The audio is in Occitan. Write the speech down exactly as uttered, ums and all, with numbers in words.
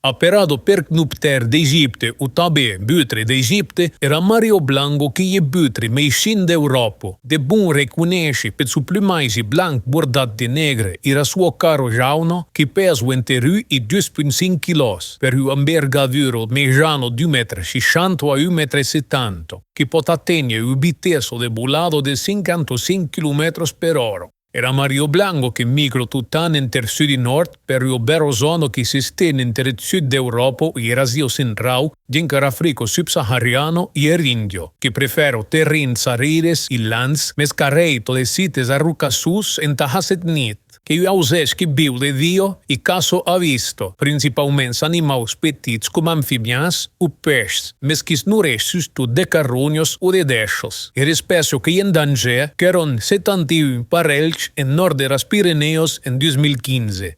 Aperado percnoptèr d'Egipte o tanben butre d'Egipte, era Mario Blanco qu'ei eth butre mei chin d'Euròpa, de bon reconéisher peth son plumatge blanc bordat de negre e era sua cara jauna, que pèsa enter un e dus punt cinc quilòs, per ua envergadura mejana d'un mètre seishanta a un mètre setanta, que pòt aténher ua vitessa de volada de cinquanta-cinc quilomètres per ora. Era Mario Blanco que migra tot an enter sud e nòrd per ua bèra zòna que s'esten enter eth sud d'Euròpa e era Asia Centrau, dinc era Africa subsahariana e er Índia, que prefèra terrenhs arrires e lans, mes qu'arrèita de sites arrocassons entà har seth nid, qu'ei ua ausèth que viu de dia e caça a vista, principaument animaus petits coma amfibians o pèishs, mes qui's noreish sustot de carronhas o de dèishas. Era espècia qu'ei en dangèr, qu'èran setanta e un parelhs en nòrd deras Pirenèas en dus mil quinze.